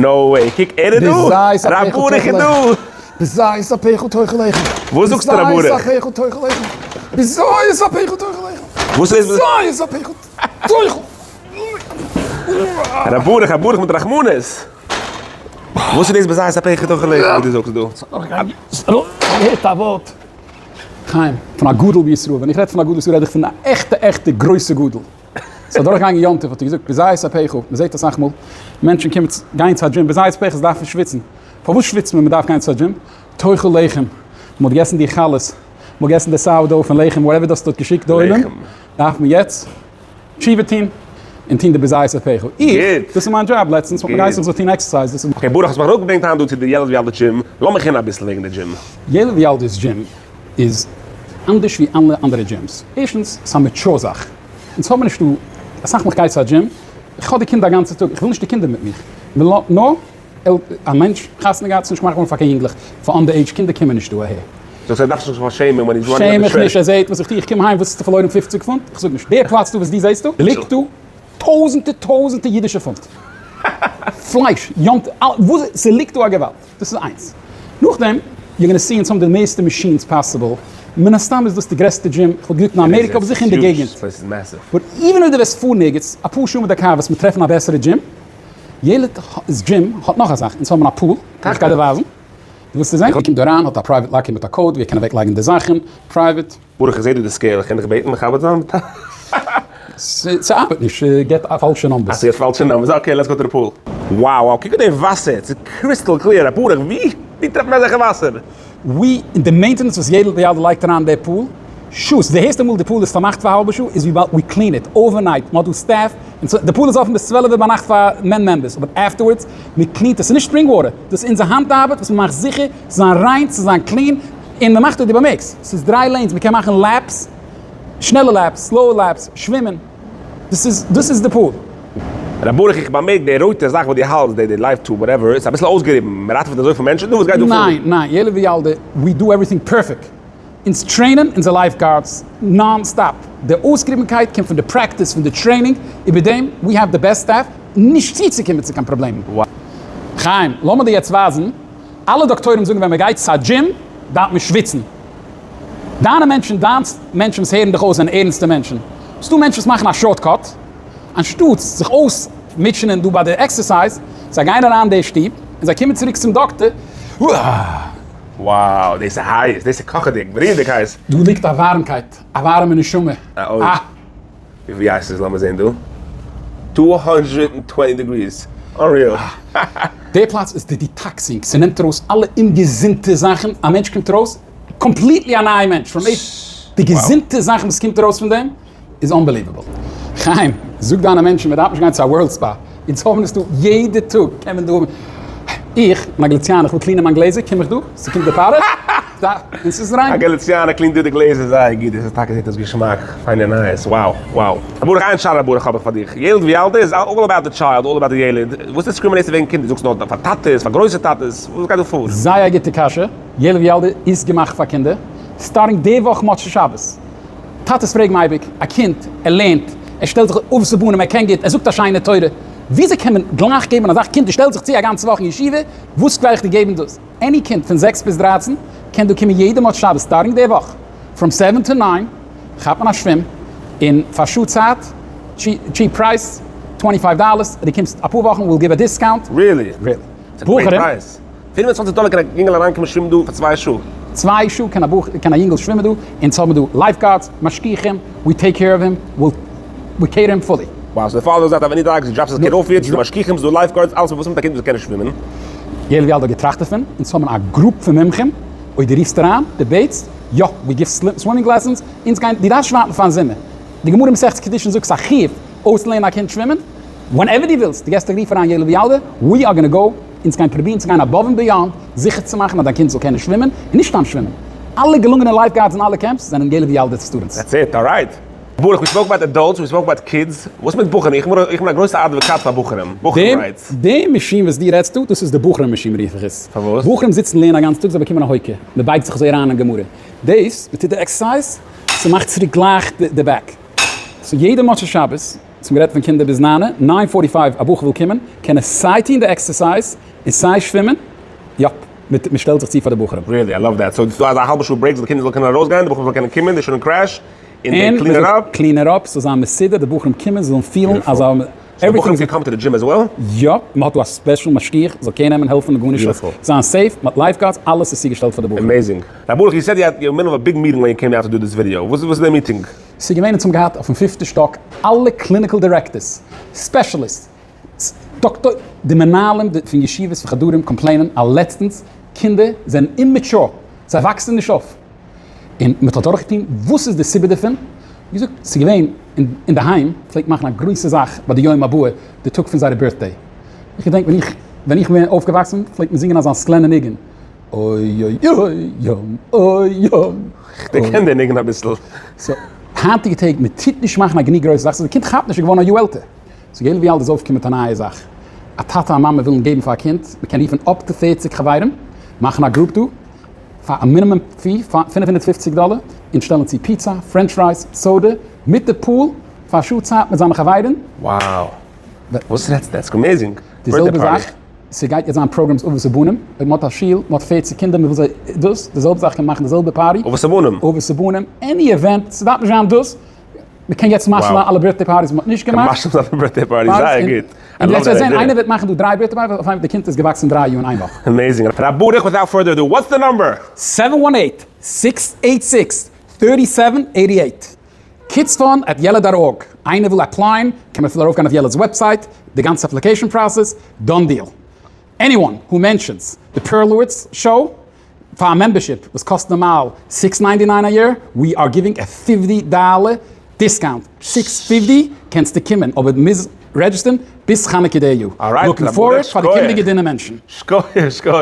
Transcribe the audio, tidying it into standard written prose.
No way, קוק ער איז דא! ר' ברוך איז דא! בזעת אפיך תאכל לחם. וואס זאגסטו ר' ברוך? בזעת אפיך תאכל לחם. בזעת אפיך תאכל לחם. וואס איז? בזעת אפיך תאכל. ר' ברוך, ר' ברוך מיט רחמנות! וואס איז דאס בזעת אפיך תאכל לחם וואס דו זאגסט דא? געהערט א ווארט. חיים, פון א גדול בישראל, ווען איך רעד פון א גדול בישראל רעד איך פון א עכטע עכטע גרויסע גדול. ס'איז אדורכגעגאנגען יום טוב האט ער געזאגט בזעת אפיך, מ'זעט אסאך מאל מענטשן קומען גייען צו א דזשים בזעת אפיך זיי דארפן שוויצן, פארוואס שוויצט מען מ'דארף גיין צו א דזשים? תאכל לחם, מ'האט געגעסן די חלות, מ'האט געגעסן די sourdough פון לחם, whatever דאס האט געשיקט די עולם, דארף מען יעצט תשובה טון און טון די בזעת אפיך. איך, דאס איז מיין דזשאב לעצטנס, מ'האט מיר געהייסן איך זאל טון exercise, דאס איז. Okay ברוך האסט מיך אראפגעברענגט היינט דא צו די ילד וילדה דזשים, לאמיך הערן אביסל וועגן די דזשים. ילד וילדה'ס דזשים איז אנדערש ווי אלע אנדערע gyms, ערשטנס ס'איז א mature זאך, אונז האבן נישט דא, אסאך מאל כ'גיי צו א דזשים, איך האב די קינדער א גאנצע טאג, איך וויל נישט די קינדער מיט מיך, נאר א מענטש חתונה געהאט, ס'נישט געמאכט געווארן פאר קיין יונגלעך, פאר underage קינדער קומען נישט דא אהער. זאגסט ער דארף זיך נישט פארשעמען ווען he's running שעם איך נישט, ער זעהט וואס איך טו, איך קום אהיים, וואס האסטו פארלוירן 50 פונט? איך זאג נישט, די פלאץ דא וואס דו זעהסט דא, ליגט דא טויזענטער טויזענטער אידישע פונט, פלייש, יום טוב, וואס, ס'ליגט דא א געוואלד. דאס איז איינס. נאכדעם, you're gonna see אונז האבן די מערסטע machines possible, מן הסתם איז דאס די גרעסטע דזשים, איך וואלט געזאגט אין אמעריקע אבער זיכער אין די געגענט. But even אויב דו וועסט פארן ערגעץ אפאר שעה מיט די קאר וועסט מיר טרעפן א בעסערע דזשים. ילד'ס דזשים האט נאך א זאך, אונז האבן א pool, איך גיי דיר ווייזן. דו ווילסט עס זען? קומט דא אריין, האט א private locker מיט א code ווי ער קען אוועק לייגן די זאכן, private. ברוך איך זעה דא די scale, איך קען דיך בעטן מכבד זיין? ס'ארבעט נישט, ס'געט פאלשע numbers. אה ס'געט פאלשע numbers, okay let's go to the pool. Wow wow קוק אויף די וואסער, ס'איז crystal clear, א ברוך ווי ווי טרעפט מען אזעלכע וואסער? ווי און די maintenance וואס ילד וילדה לייגט אריין אין די pool, שעות, די ערשטע מאל די pool איז פארמאכט פאר א האלבע שעה איז וויבאלד we clean it overnight, מ'האט דא staff, און די pool איז אפן ביז צוועלף ביינאכט פאר men members, אבער afterwards מען clean ט עס, ס'איז נישט spring water, דאס איז אונזער האנט ארבעט וואס מ'מאכט זיכער ס'זאל זיין ריין, ס'זאל זיין clean, און מען מאכט אויב דו באמערקסט, ס'איז דריי lanes, מען קען מאכן laps, שנעלע laps, slow laps, שווימען, דאס איז דאס איז די pool. ר' ברוך איך באמערק די רויטע זאך וואס דו האלטסט, די די life tube whatever, איז אביסל אויסגעריבן, מען ראטעוועט אזויפיל מענטשן דא, וואס גייט דא פאר? ניין ניין, ילד וילדה, we do everything perfect, אונז train ען אונזער life guards non stop, די אויסגעריבנקייט קומט פון די practice, פון די training, איבער דעם, we have the best staff, נישט צוצוקומען צו קיין פראבלעמען. חיים, לאמיר דיר יעצט ווייזן אלע דאקטוירים זאגן ווען מען גייט צו א דזשים דארף מען שוויצן. דיינע מענטשן, דיינס מענטשן וואס הערן דיך אויס זענען ערנסטע מענטשן. ס'דא מענטשן וואס מאכן א shortcut, אנשטאטס זיך אויסמוטשענען דא ביי די exercise, זיי גייען אריין אין די שטוב, און זיי קומען צוריק צום דאקטער, Wow, דאס איז הייס, דאס איז קאכעדיג, בריענדיג הייס. דא ליגט א ווארעמקייט, א ווארעמע נשמה. אה. ווי הייס איז לאמיר זעהן דא? 220 degrees! Unreal! די פלאץ איז די detoxing, ס'נעמט ארויס אלע אומגעזונטע זאכן, א מענטש קומט ארויס completely א נייע מענטש, from די געזונטע זאכן וואס קומט ארויס פון דעם איז unbelievable. חיים, זאג דיינע מענטשן מען דארף נישט גיין צו א World Spa, אונז האבן עס דא יעדע טאג קען מען דא האבן, איך בין א גאליציאנער איך וויל clean ען מיין גלעזער קום איך דא, ס'קומט די פארע. און ס'איז ריין. א גאליציאנער clean ט דא די גלעזער זייער גוט, דאס איז טאקע זעט אויס געשמאק, פיינע נייעס, wow wow. ברוך איין שאלה ברוך האב איך פאר דיך, ילד וילדה איז all about the child, all about the ילד, וואס discriminate סטו וועגן קינדער, זאגסט נאר פאר טאטעס, פאר גרויסע טאטעס, וואס גייט דא פאר? זייער א גוטע קשיא, ילד וילדה איז געמאכט פאר קינדער, starting די וואך מוצאי שבת, טאטעס פרעגן אייביג, א קינד, ער לערנט, ער שטעלט זיך אויף ובנים, ער קען גוט, ער זאגט א שיינע תורה, וויאזוי קען מען גלייך געבן אזא קינד, ער שטעלט זיך צו א גאנצע וואך אין ישיבה, וואס גיי איך דיר געבן דאס? Any קינד פון זעקס ביז 13 קען דא קומען יעדע מוצאי שבת starting די וואך from seven to nine כאפט מען א שווים און פאר שעה צייט cheap price twenty five dollars דו קומסט אפאר וואכן we'll give a discount. Really? Really. ס'איז א great price. 25 דאלער קען א יונגעל אריינקומען שווימען דא פאר צוויי שעה. צוויי שעה קען א בחור קען א יונגעל שווימען דא, אונז האבן דא life guards, משגיחים, we take care of him, we cater him fully. Wow, so די father זאגט אז ווען איר דאגה'ט זיך דראפסט דאס קינד אויף יעצט, ס'דא משגיחים, ס'דא life guards, אלעס וואס מיט א קינד וואס קען נישט שווימען. ילד וילדה האט געטראכט דערפון, אונז האבן א group פון מומחים, אויב דו רופסט אריין, דו בעטסט, יא, we give swimming lessons, אונז גייען, דו דארפסט נישט ווארטן פארן זומער, די גמרא מסכת קידושין זאגט ס'איז א חיוב אויסלערנען א קינד שווימען, whenever דו ווילסט, דו געסט א רוף אריין ילד וילדה, we are gonna go, אונז גייען פרובירן צו גיין above and beyond, זיכער צו מאכן אז דיין קינד זאל קענען שווימען, און נישט סתם שווימען. אלע געלונגענע life guards אין אלע camps זענען ילד וילדה students. That's it, alright. ברוך, we spoke about adults, we spoke about kids, וואס מיט בחורים? איך בין א גרויסע advocate פאר בחורים, בחורים rights. די מאשין וואס דו רעדסט דא, דאס איז די בחורים מאשין רוף איך עס. פארוואס? בחורים זיצן לערנען א גאנצן טאג, זיי באקומען א הויקער, מען בייגט זיך אזוי אריין אין גמרא. דאס, מען טוט די exercise, ס'מאכט צוריק גלייך די back. So יעדע מוצאי שבת. צום גערעדט פון קינדער ביז ניינע, nine forty five א בחור וויל קומען, קען ער סיי טון די exercise און סיי שווימען, yup, מען שטעלט זיך צו פאר די בחורים. Really? I love that. So ס'איז דא אזא האלבע שעה break זאל די קינדער זאלן קענען ארויסגיין, די בחורים זאלן קענען קומען, they shouldn't crash, און they clean it up. Clean it up, ס'זאל זיין מסודר, די בחורים קומען, זיי זאלן פילן אז זיי האבן. So די בחורים can come to the gym as well? יא, מען האט דא א special משגיח, זאל קעיר נעמען, העלפן, גארנישט, זיין safe, מען האט lifeguards, אלעס איז צוגעשטעלט פאר די בחורים. Amazing. ר' ברוך, you said you had middle of a big meeting when you came out to do this video, וואס איז די meeting? ס'איז געווען אונז האבן געהאט אויפן פיפטע שטאק אלע clinical directors, specialists, דאקטוי, די מנהלים פון ישיבות פון חדרים complain ען אז לעצטענס קינדער זענען immature, זיי וואקסן נישט אויף, און מען האט אדורכגעטון וואס איז די סיבה דערפון, ווי געזאגט ס'איז געווען אינדערהיים פלעגט מאכן א גרויסע זאך ביי די יום הבאה די טאג פון זייערע birthday, איך געדענק ווען איך ווען איך בין אויפגעוואקסן פלעגט מען זינגען אזא סקלענע ניגון אוי אוי אוי יום אוי יום. כ'דערקען די ניגון אביסל. So היינטיגע טעג מען טוט נישט מאכן א גענוג גרויסע זאך so די קינד כאפט נישט איז געווארן א יאר עלטער. So יעדער ווי אלט איז אויפגעקומען מיט א נייע זאך. א טאטע א מאמע ווילן געבן פאר א קינד, מען קען רופן up to 40 חברים, מאכן א group דא, פאר א minimum fee 550 דאלער, און שטעלן צו פיצא, french fries, soda, מיט די pool, פאר א שעה צייט מיט זיינע חברים. Wow! וואס רעדסטו? That's amazing! די זעלבע זאך, ס'גייט יעצט זיין programs אבות ובנים, אויב מ'האט א שול, מ'האט 40 קינדער, מ'וויל זיי דאס, די זעלבע זאך קען מען מאכן די זעלבע party. אבות ובנים. אבות ובנים, any event, ס'דארף נישט זיין דאס, מ'קען יעצט משלים זיין אלע birthday parties וואס מ'האט נישט געמאכט. משלים זיין די birthday parties, זייער גוט. און יעצט וועט זען איינער וועט מאכן דא דריי birthday parties, אויף איינמאל די קינד איז געוואקסן דריי יאר אין איין וואך. Amazing. ר' ברוך without further ado, what's the number? 718 686 3788 Kids Fun at Yeled dot org, איינער וויל apply ען קען מען אפילו ארויפגיין אויף ילד'ס website, די גאנצע application process, done deal. Anyone who mentions די Perlowitz show פאר א membership וואס קאסט נארמאל six ninety nine א יאר, we are giving א fifty dollar discount, six fifty קענסטו קומען אבער מוז register ן ביז חנוכה די יאר. Looking forward פאר די קומענדיגע dinner מענטשן. שכוח שכוח.